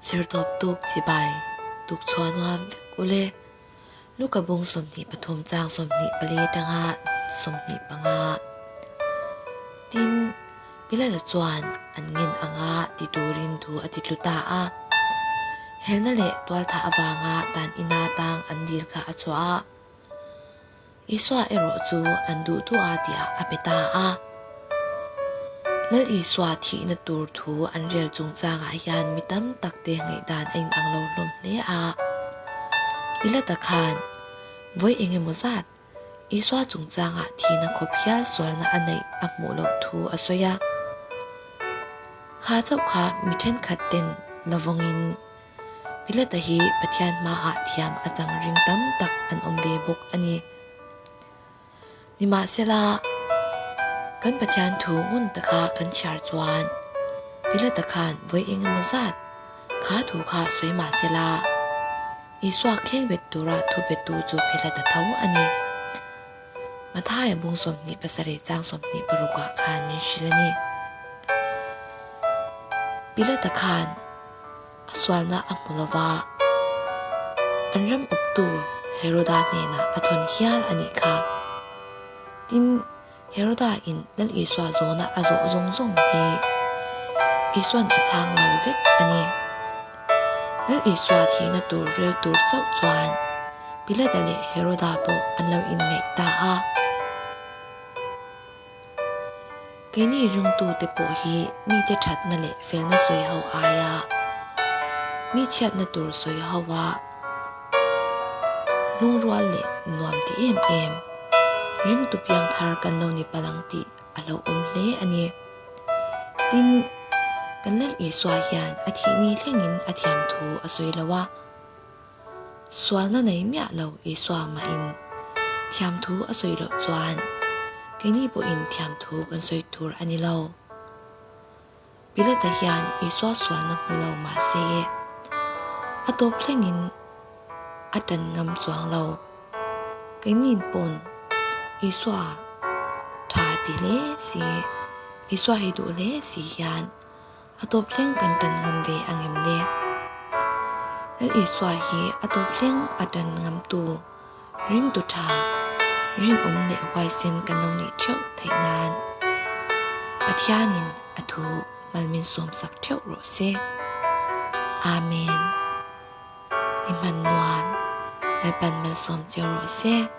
Zirtawp tuk chibai tuk chhuah nuam vek ule. Luka bung 23 chang 24 atanga 25. Tin, Pilata chuan an ngen anga ti turin thu a ti tlu ta a. Helna leh tualthah avanga dan ina tang an dil kha a chhuah a. Isua erawh chu an duh duh a tihah a pe ta a. Lal Isua thihna tur thu an rel chungchangah hian mi tam tak te ngaihdan a inang lo hlawm hle a. Pilata khan vawi eng emaw zat Isua chungchangah thihna khawp hial sualna a neih a hmuh loh thu a sawi a. Kha chauh kha mi thenkhat ten la vawngin Pilata hi Pathian hmaah thiam a chang ring tam tak an awm ve bawk a ni. Nimahsela, kan Pathian thu ngun taka kan chhiar chuan Pilata khan vawi eng emaw zat kha thu kha sawi mahsela, Isua kheng bet tura thu bettu chu Pilata tho a ni. Mathaia bung 27 chang 26 ah khan min hrilh a ni. Pilata khan a sualna a hmu lova, an ram awptu Heroda hnenah a thawn hial a nih kha. Tin, Heroda in Lal Isua zawhna a zawh zawng zawng hi Isuan a chhang lo vek a ni. Lal Isua thihna tur rel tur chauh chuan Pilata leh Heroda pawh an lo inngaih ta a. Keini ringtute pawh hi mite thatna leh felna sawi ho aia mi chhiatna tur sawi ho a lungrual leh nuam ti em em ringtu piang thar kan lo ni palang tih a lo awm hle a ni. Tin, kan Lal Isua hian a thihni thlengin a thiam thu a sawi lo a. Sualna nei miah lo Isua mahin thiamthu a sawi loh chuan keini pawhin thiamthu kan sawi tur a ni lo. Pilata hian Isua sualna hmu lo mah se a tawp thlengin a tan ngam chuang lo. Keinin pawn Isua tha ti hle si, Isua hi duh hle si hian A tawp thleng kan tan ngam ve ang em le? Lal Isua hi a tawp thleng a tan ngamtu, ringtu tha, rinawm leh huaisen kan lo nih theuh theih nan Pathianin a thu malmin sawmsak theuh rawh se. Amen. Ni hman nuam, Lalpan malsawm cheu rawh se.